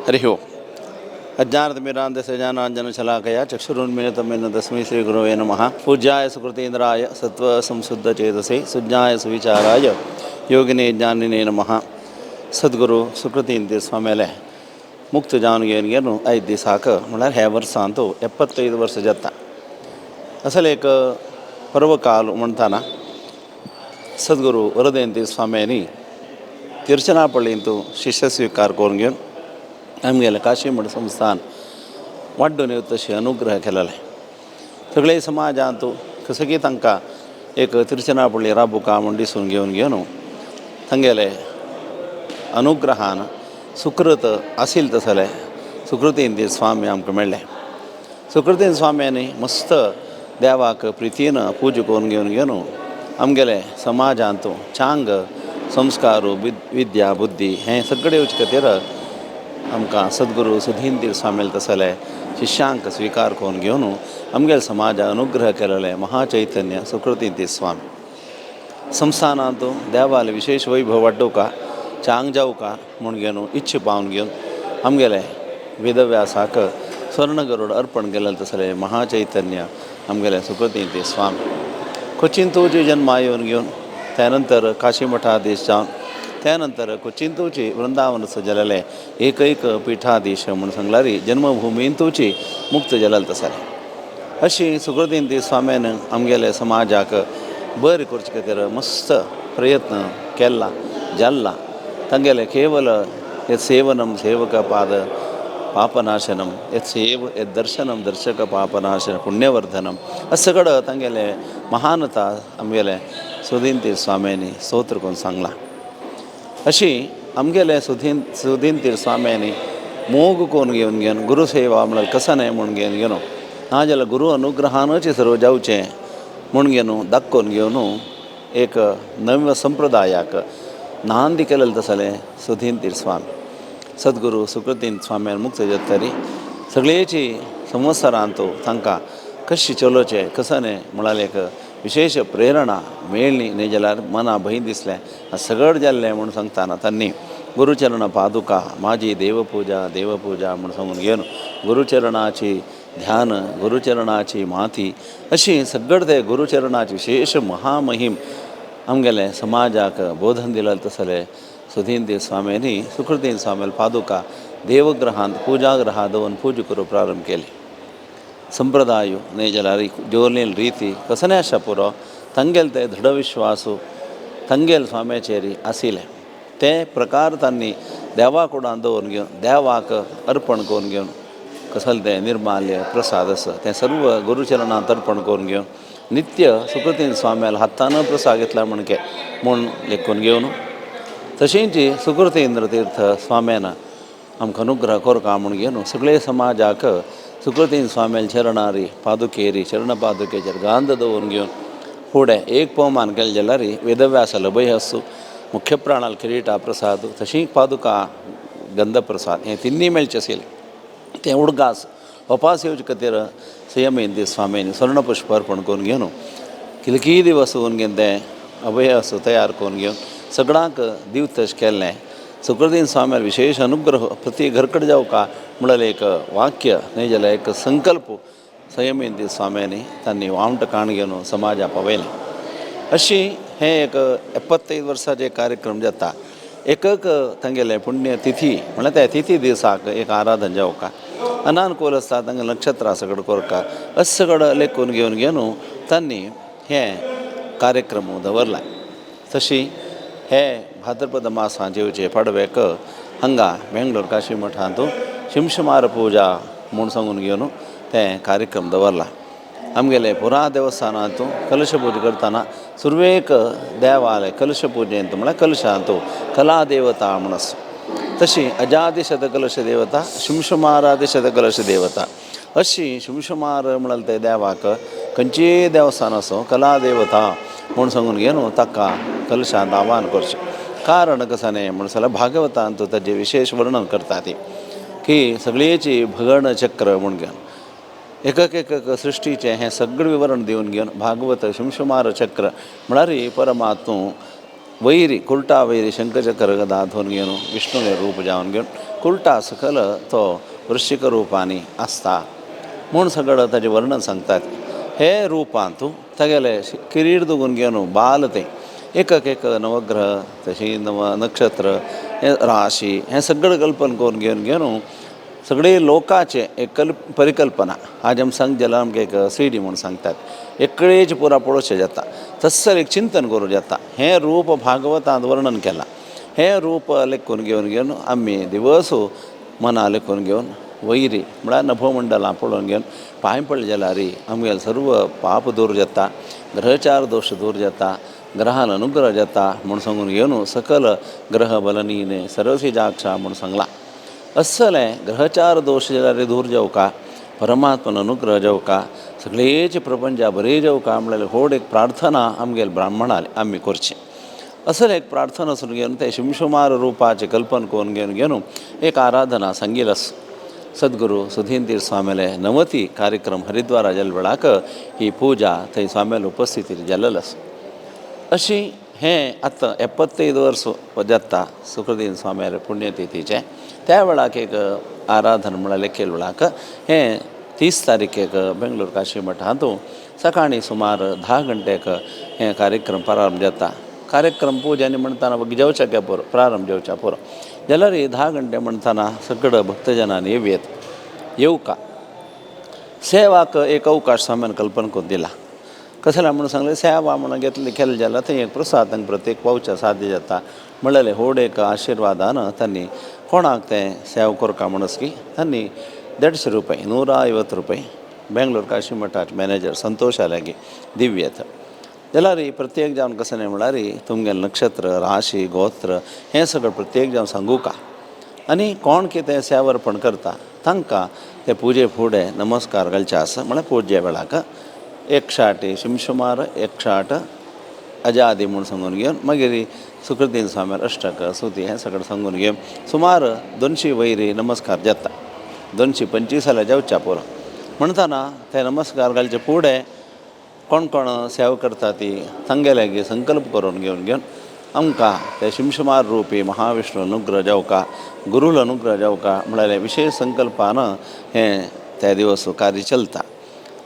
हरि ओम। अज्ञानतिमिरान्धस्य ज्ञानाञ्जनशलाकया चक्षुरुन्मीलितं तस्मै श्रीगुरवे नमः। पूज्याय सुकृतीन्द्राय सत्त्वसंशुद्धचेतसे सुज्ञाय सुविचाराय योगिने ज्ञानिने नमः। सद्गुरु सुकृतींद्र स्वाम्याले मुक्त जावन घेवन घेवन आयज दिसाक म्हळ्यार ह्या वर्सांत 75 वर्स जाता। असल एक पर्वकाल म्हणटाना सद्गुरू वरदेंती स्वाम्यांनी तिरुचनापल्लींत शिष्य स्वीकार करून घेवन आमगेलें काशी मठ संस्थान वाड्डून येवं तशें अनुग्रह केलेलें। सगळे समाजांत कसकी तांकां एक तिरुचनापल्ली राबुका म्हूण दिसून घेवन घेवन तांगेले अनुग्रहान सुकृत आशिल्लें तसलें सुकृतीन स्वामी आमकां मेळ्ळें। सुकृतीन स्वाम्यांनी मस्त देवाक प्रितीन पूजा करून घेवन घेवन आमगेले समाजांत चांग संस्कार विद्या बुद्धी हें सगळें येवचे खातीर आमकां सद्गुरू सुधींद्र स्वामील तसले शिष्यांक स्विकार करून घेवन आमगेले समाजा अनुग्रह केलेले महाचैतन्य सुकृतींती स्वामी। संस्थानांत देवाले विशेष वैभव वाडोवका चांग जावका म्हूण घेवन इच्छा पावन घेवन आमगेले वेदव्यासाक स्वर्णगरुड अर्पण केलेले तसले महाचैतन्य आमगेले सुकृतींती स्वामी। कोचिंतूची जन्मा येवन घेवन त्यानंतर काशी मठाधीश जावन त्यानंतर कोचिंतूची वृंदावन सजलेले एकैक पीठाधीश म्हूण सांगल्यार जन्मभूमींतूची मुक्त जालेले तसले। अशी सुकृतींती स्वाम्यान आमगेले समाजाक बरें करचे खातीर मस्त प्रयत्न केल्ला जाल्ला। तांगेले केवल यत् सेवनं सेवक पाद पापनाशनं यत् सेव यत् दर्शनं दर्शक पापनाशन पुण्यवर्धनं अशें सगळं तांगेले महानता आमगेले सुधींतीर स्वाम्यांनी स्तोत्र करून सांगलां। अशी आमगेले सुधींतीर स्वाम्यांनी मोग करून घेवन घेवन गुरुसेवा म्हळ्यार कसं न्हय म्हूण घेवन घेवन नाजाल्यार गुरू अनुग्रहानूच सर्व जावचें म्हूण घेवन दाखोवन घेवन एक नव्या संप्रदायाक नांदी केलेलें तसलें सुधींतीर स्वामी। सद्गुरू सुकृतीन स्वाम्यान मुक्त जातरी सगळेची संवसारांत तांकां कशी चलोवचें कसं न्हय म्हळ्यार एक विशेष प्रेरणा मेळ्ळी न्हय जाल्यार मना भंय दिसलें सगळें जाल्लें म्हूण सांगतना तांणी गुरुचरण पादुका माझी देवपूजा देवपूजा म्हूण सांगून घेवन गुरुचरणाची ध्यान गुरुचरणाची माती अशी सगळें ते गुरुचरणाची विशेष महामहीम आमगेले समाजाक बोधन दिलें तसलें सुधींद्र स्वाम्यांनी सुकृतीन स्वाम्याल पादुका देवग्रहांत पूजाग्रहा दवरून पूजा करूंक प्रारंभ केली। संप्रदाय न्हय जाल्यार दवरलेली रिती कसलें आसा पुरो तांगेले ते दृढ विश्वासू तांगेले स्वाम्याचेर आशिल्ले ते प्रकार तांणी देवा कुडान दवरून घेवन देवाक अर्पण करून घेवन कसलें तें निर्माल्य प्रसाद आसा तें सर्व गुरुचरणांत अर्पण करून घेवन नित्य सुकृतीन स्वाम्याल हातान प्रसाद घेतला म्हणके म्हूण लेखून घेवन तशेंच सुकृतींद्र तीर्थ स्वाम्यान आमकां अनुग्रह करका म्हूण घेवन सगळे समाजाक सुकृतीन स्वाम्याल चरणारी पादुकेरी चरण पादुकेचेर गांध दवरून घेवन फुडें एक पवमान केलें जाल्यार वेदव्यासाल अभय आसूं मुख्य प्राणाल किरीटा प्रसाद तशी पादुका गंधप्रसाद हें तिन्नी मेळचें आशिल्लें तें उडगास उपास येवचे खातीर संयमेंद्र स्वामीन स्वर्णपुष्प अर्पण करून घेवन किलकी दिवस करून घेवन तें अभय आसूं तयार करून घेवन सगळ्यांक दिवतश केल्लें। सुकृतीन स्वाम्याल विशेष अनुग्रह प्रति घरकड जावका म्हळ्यार एक वाक्य न्हय जाल्यार एक संकल्प संयमेंद्र स्वाम्यांनी तांणी वामट काण घेवन समाजा पावयलें। अशी हें एक 75 वर्सांचे कार्यक्रम जाता एक एक तांगेले पुण्यतिथी म्हळ्यार त्या तिथी दिसाक एक आराधन जावका अनानुकूल आसता तांगेले नक्षत्रां सगळें करका अशें सगळें लेखून घेवन घेवन तांणी हें कार्यक्रम दवरला। तशी हे भाद्रपद मासांत येवचे पाडव्याक हांगा बेंगलोर काशी मठांत शिमशुमार पूजा म्हूण सांगून घेवन तें कार्यक्रम दवरला। आमगेले पुरा देवस्थानांत कलश पूजा करतना सुरवेक देवालय कलश पुजेंत म्हळ्यार कलशांत कला देवता म्हूण आसा तशी अजादी शतकलश देवता शिमशुमारादि शतकलश देवता अशी शिमशुमार म्हळ्यार ते देवाक खंयचीय देवस्थान आसूं कला देवता म्हूण सांगून घेवन ताका कलशांत आव्हान करचें। कारण कशें न्हय म्हूण जाल्यार भागवतांत ताजें विशेष वर्णन करता ती की सगळेची भगण चक्र म्हूण घेवन एक एक एक सृश्टीचें हें सगळें विवरण दिवन घेवन भागवत शिमशुमार चक्र म्हळ्यार परमात्मा वैरी कुलटा वैरी शंखचक्र गदा धरून घेवन विष्णुले रूप जावन घेवन कुलटा सकल तो वृश्चिक रुपांनी आसता म्हूण सगळं ताजें वर्णन सांगतात. हे रुपांतू तागेले किरीट दगून घेवन बाल तें एक एक नवग्रह तशी नव नक्षत्र हे राशी हें सगळें कल्पन करून घेवन घेवन सगळे लोकाचे एक परिकल्पना आज आमी सांग जाल्यार आमकां एक सी डी म्हूण सांगतात एकळेच पुरा पळोवचें जाता तसर एक चिंतन करूं जाता. हें रूप भागवतांत वर्णन केलां. हें रूप लेखून घेवन घेवन आमी दिवस मना लेखून घेवन वैरी म्हळ्यार नभोमंडलां पळोवन घेवन पांय पडले जाल्यार आमगेले सर्व पाप दूर जाता, ग्रहचार दोश दूर जाता, ग्रहान अनुग्रह जाता म्हूण सांगून घेवन सकल ग्रह बलनीने सरसिजाक्षा म्हूण सांगलां. असलें ग्रहचार दोश जाल्यार दूर जावका, परमात्मन अनुग्रह जावका, सगळेच प्रपंचा बरें जावका म्हणल्यार व्हड एक प्रार्थना आमगेले ब्राह्मणाले आमी करची. असलें एक प्रार्थना सून घेवन ते शिमशुमार रुपाचें कल्पन करून घेवन घेवन एक आराधना सांगील आसा. सद्गुरू सुधीन स्वामीले नवती कार्यक्रम हरिद्वारा जाल्ल्या वेळाक ही पूजा थंय स्वामीले उपस्थितीर जाल्लेली आसा. अशी हें आतां 75 वर्स जाता सुखदीन स्वामीले पुण्यतिथीचें. त्या वेळाक एक आराधन म्हळ्यार केले वेळाक हें 30 तारखेक बेंगलोर काशी मठांत सकाळीं सुमार 10 घंटेक हें कार्यक्रम प्रारंभ जाता. कार्यक्रम पूजा म्हणटाना जेवच्या पुरो प्रारंभ जेवच्या पुरो जाल्यार 10 घंटे म्हणटाना सगळं भक्तजनांनी येवयेत येवका. सेवाक एक अवकाश स्वामीन कल्पना करून दिला. कसलें म्हणून सांगलें सेवा म्हणून घेतली केलें जाल्यार थंय एक प्रसाद तांकां प्रत्येक पावच्या साध्य जाता म्हणलें व्हड एक आशिर्वादान तांणी कोणाक तें सेवा करका म्हणस की तांणी 150 रुपये 150 रुपये बेंगलोर काशी मठाचे मॅनेजर संतोष आलागी दिव्यत. जाल्यार प्रत्येक जावन कसलें म्हणल्यार तुमगेलें नक्षत्र राशी गोत्र हें सगळें प्रत्येक जावन सांगूका आनी कोण कितें सेवा अर्पण करता तांकां ते पुजे फुडें नमस्कार घालचे आसा. म्हळ्यार पुजे वेळाक 108 शिमशुमार 108 अजादी म्हूण सांगून घेवन मागीर सुकृतीन स्वामी अष्टक सुती हें सगळें सांगून घेवन सुमार 200 वयरी नमस्कार जाता. 225 जाल्यार जेवच्या पुरो म्हणटाना ते नमस्कार घालचे फुडें कोण कोण सेवा करता ती तांगेले संकल्प करून घेवन घेवन आमकां ते शिमशुमार रुपी महाविष्णु अनुग्रह जावका, गुरूल अनुग्रह जावका म्हळ्यार विशेष संकल्पान हें त्या दिवस कार्य चलता.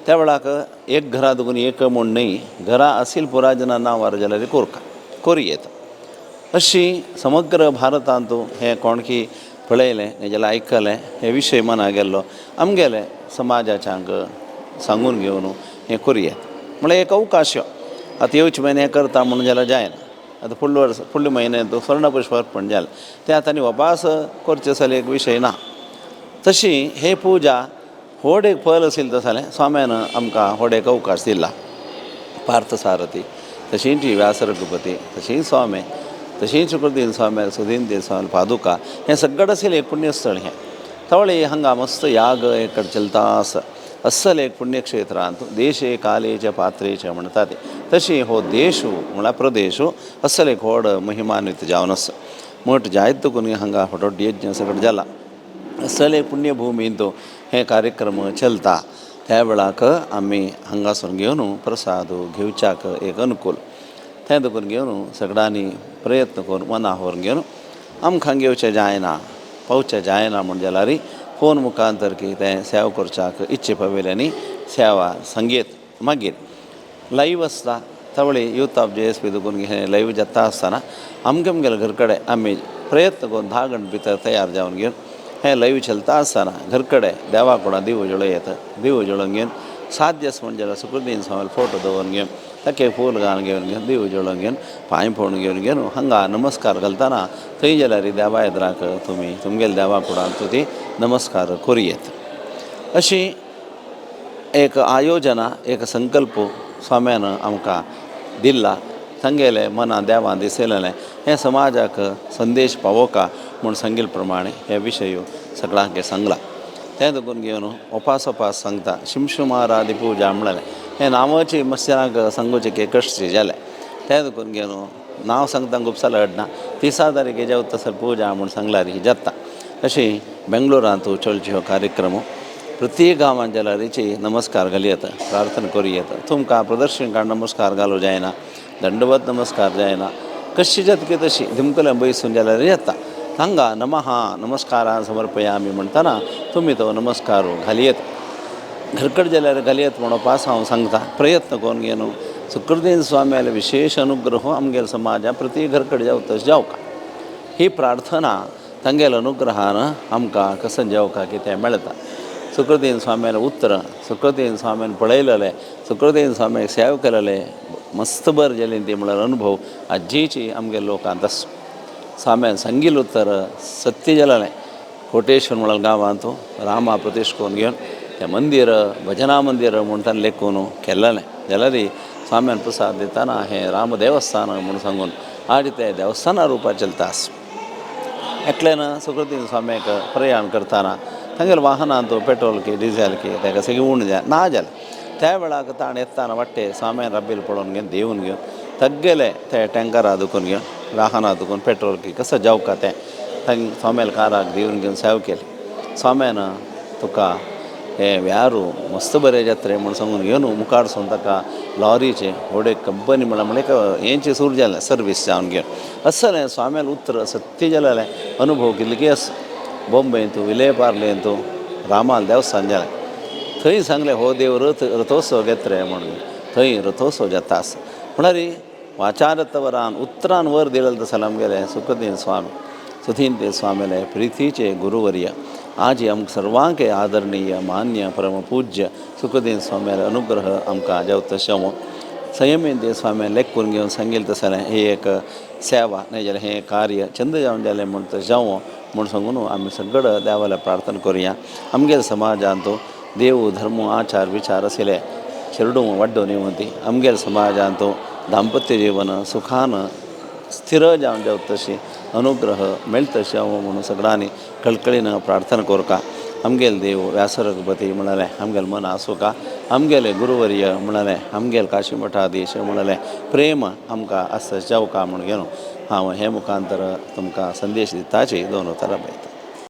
त्या वेळाक एक घरा दुगून एक म्हूण न्हय घरा असील पुरा जना नांवार जाल्यार कोरका कोरयेत. अशी समग्र भारतांत हें कोणकी पळयलें जाल्यार आयकलें हे विशय मना गेल्लो आमगेले समाजाच्यांक सांगून घेवन हें करुयेत म्हळ्यार एक अवकाश. आतां येवचे म्हयने हें करता म्हणून जाल्यार जायना. आतां फुडलो वर्स फुडले म्हयने स्वर्णपुष्प अर्पण जालें तें आतां आनी वपास करचें जाल्यार एक विशय ना. तशी हे पुजा व्हड एक फल आशिल्लें तसलें स्वाम्यान आमकां व्हड एक अवकाश दिला. पार्थसारथी तशींच व्यास रघुपती तशींच स्वामी तशींच सुकृतीन स्वामी सुदीन स्वामी पादुका हें सगळें आशिल्लें एक पुण्यस्थळ. हें तवळे हांगा मस्त याग एक चलता आसा. अस्सल एक पुण्यक्षेत्रांत देशे काले च पात्रे च म्हणटा ते तशी हो देश म्हळ्यार प्रदेश अस्सल एक व्हड महिमान्वित जावन आसा. मठ जायत देखून हांगा व्हड यज्ञ सगळें जाला. अस्सल एक पुण्यभुमींत हे कार्यक्रम चलता. त्या वेळाक आमी हांगासून घेवन प्रसाद घेवच्याक एक अनुकूल तें देखून घेवन सगळ्यांनी प्रयत्न करून मना व्हरून घेवन आमकां घेवचें जायना पावचें जायना म्हूण जाल्यार फोन मुखांतर की तें सेवा करच्याक इच्छे पाविल्ल्यांनी सेवा सांगयेत. मागीर लायव्ह आसता तवळे यूथ ऑफ JSP देखून हें लायव्ह जाता आसतना आमगे आमगेले घर कडेन आमी प्रयत्न करून 10 घंटे भितर तयार जावन घेवन हें लायव्ह चलता आसतना घर कडेन देवा कुडां दिवो जळोवं येता. दिवो जळोवन घेवन साध्य आसा म्हण जाल्यार सुकृतीन स्वामीले फोटो दवरून घेवन ताका फूल घालून घेवन घेवन दिवो जळोवन घेवन पांय पडून घेवन घेवन हांगा नमस्कार घालतना थंय जाल्यार देवा येद्राक तुमी तुमगेले देवा कुडांत ती नमस्कार करुयेत. अशी एक आयोजना एक संकल्प स्वाम्यान आमकां दिला. तांगेले मना देवान दिसयलेलें हें समाजाक संदेश पावोवका म्हूण सांगिल्ले प्रमाणे हे विशय सगळ्यांक सांगला. तें देखून घेवन ओपास ओपास सांगता शिमशुमारादी पुजा म्हणलें हें नांवाची मत्स्यांक सांगूचें की कश्ट जालें. तें देखून घेवन नांव सांगता खुबसां अडना 30 तारखे जेवता तसर पुजा म्हूण सांगल्यार ही जाता. अशी बेंगलोरांत चलचे हो कार्यक्रम प्रत्येक गांवांत जाल्यारीची नमस्कार घालयेता, प्रार्थना करूं येता. तुमकां प्रदर्शन काडून नमस्कार घालूं जायना, दंडवत नमस्कार जायना, कशी जातकी तशी दिमकलें बैसून जाल्यार येता. हांगा नमः नमस्कारान समर्पयामी म्हणटना तुमी तो नमस्कार घालयेत. घरकड जाल्यार घालयेत म्हणपास हांव सांगता. प्रयत्न करून घेवन सुखदेव स्वाम्याले विशेष अनुग्रह आमगेले समाजा प्रति घरकड जावं तशें जावका ही प्रार्थना तांगेल्या अनुग्रहान आमकां कसं जावका कितें मेळटा. सुखदेव स्वाम्याले उतर सुखदेव स्वाम्यान पळयलेलें सुखदेव स्वाम्याक सेवा केलेलें मस्त बरें जालें ती म्हळ्यार अनुभव आजीची आमगे लोकांत आसा. स्वाम्यान सांगिल्लें उतर सत्य जालेलें. कोटेश्वर म्हळ्यार गांवांत रामा प्रतिश्ठ करून घेवन तें मंदीर भजना मंदीर म्हूण ताणें लेखून केल्लेलें जाल्यार स्वाम्यान प्रसाद दितना हें राम देवस्थान म्हूण सांगून आज तें देवस्थाना रुपार चलता आसा. एकल्यान सुखदेव स्वाम्याक प्रयाण करतना तांगेल्या वाहनांत पेट्रोल की डिझेल की ताका सगळें उण जालें ना जालें. त्या वेळाक ताणें येतना वाटे स्वाम्यान राबिल्लो पळोवन घेवन देवन घेवन तग्गेले ते टँकरा दुखून घेवन वाहनां दुखून पेट्रोल की कसो जावका तें तांगे स्वाम्याल्या काराक दिवन घेवन सेवा केली. स्वाम्यान तुका हें व्यारू मस्त बरें जात्रे म्हूण सांगून घेवन मुखार सून ताका लॉरीचें व्हड कंपनी म्हळ्यार म्हळ्यार हेंचें सुरू जालें सर्वीस जावन घेवन असलें स्वाम्यालें उतर सत्य जालेलें अनुभव कितले आसा. बॉम्बेंत विले पार्लेंत रामाल देवस्थान जालें थंय सांगलें हो देव रथ रथोत्सव घेत रे म्हणून थंय रथोत्सव जाता आसा. म्हळ्यार वाचारतवरान उतरान वर दिलें तसो आमगेलें सुखदेव स्वामी सुधींद्र स्वामीले प्रितीचे गुरुवर्य आज आमकां सर्वांक आदरणीय मान्य परमपूज्य सुखदेव स्वाम्याले अनुग्रह आमकां जावं तशें संयमेंद्र स्वामी लेखून घेवन सांगिल्लें तसलें ही एक सेवा न्हय जाल्यार हें कार्य चंद जावन जालें म्हूण तशें जावं म्हूण सांगून आमी सगळं देवाल्या प्रार्थना करुया. आमगेल्या समाजांत देव धर्म आचार विचार आशिल्ले चेरडूं वाड्डून येवंदी. आमगेल्या समाजांत दांपत्य जीवन सुखान स्थिर जावन जावं तशी अनुग्रह मेळटा तशें जावं म्हणून सगळ्यांनी कळकळीन प्रार्थना करता. आमगेले देव व्यासरघुपती म्हणालें आमगेलें मन आसुका. आमगेले गुरुवर्य म्हणालें आमगेले काशी मठाधीश म्हणालें प्रेम आमकां आसा जावका म्हूण घेवन हांव हे मुखांतर तुमकां संदेश दिताची दोन उतरां बरयतां.